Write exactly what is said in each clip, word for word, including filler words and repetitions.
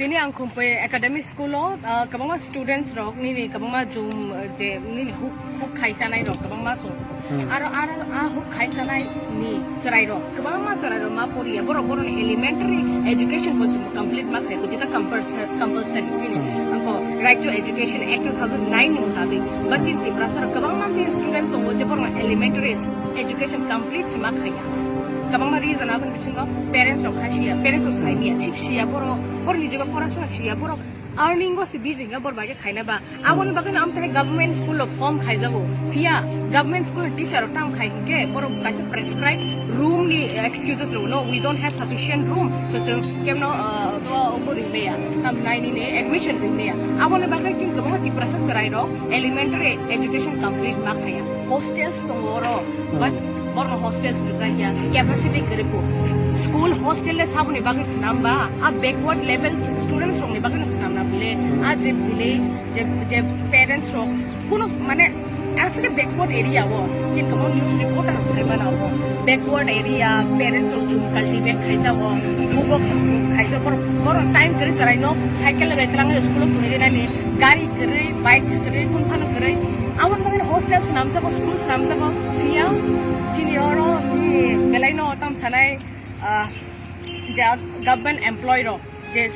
Tini ang Khumpui Academy School o, ah, kwbangma students rok nini kwbangma jum, eh, je nini huk, huk khai chanai rok kwbangma tongo. Hmm. Aro, aro a huk khai chanai ni chwrai rok, kwbangma chwrai rok ma poriya, borok borokni elementary education bo chwng complete ma khai, jeta compulsory, compulsory chini. Hmm. Angko Right to Education Act two thousand nine ni mutabik, ba chini Tiprasa rok kwbangma student tongo je borok elementary education complete se ma khaiya. Kwbangma reason aboni bisingo parents rok khai siya, parents rok sai niya, sip siya, borok, borok ni jeba porasona siya, borok earning o se bijinga bor bagwi khaina ba. Aboni bagwi no amtani government school o form khaijago. Phiya government school teacher o tam khai hwnkhe borok kaisa prescribe room ni excuses rw no, "We don't have sufficient room." So chwng kemno, uh, to obo ringmaya, tam nai nini admission ringmaya. Aboni bagwi chwng kwbangma Tiprasa chwrai rok elementary education complete ma khaya. Hostels tongo oro, but borno hostels rijak ya, capacity kwrwi bo. School hostel le saboni bagwi swnam ba, a backward level students rokni bagwi no swnam na bile, a je village, je, je parents rok, kuno mane, actually backward area o, chini kwbangma news reporter rok sai mano bo, backward area, parents rok jum cultivate khaijago, mugo khaijak, borok, borok time kwrwi chwrai no cycle bai twlang school o thwngwi rinani, gari kwrwi, bikes kwrwi, kung phano kwrwi. Aboni bagwi hostel swnamjago, school swnamjago, phiya chini oro, belai no tam sanai, ah, je government employee rok je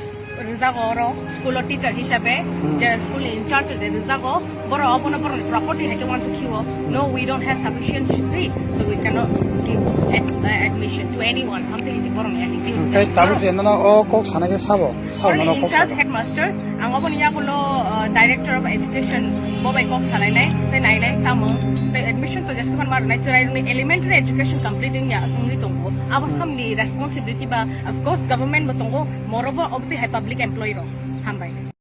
rijago oro, school o teacher hisabe, je school ni in charge je rijago, borok abono borokni property hai khe uansuk khiwo. "No, we don't have sufficient fee, so we cannot give ad-, uh, admission to anyone." Amtwi hisi borokni attitude. Tei tabuk je nono o kok sana khe sabo? Sabo nono kok sabo? Headmaster, ang oboni yagulo, uh, Director of Education bo bai kok salainai, tei nainai tamo, tei admission to jeske phan ma rwnai, chwrairokni elementary education complete wngya wngwi tongo. Abo samni responsibility ba, of course, government bo tongo, morobo obtwi hai public employee rok. Hambai.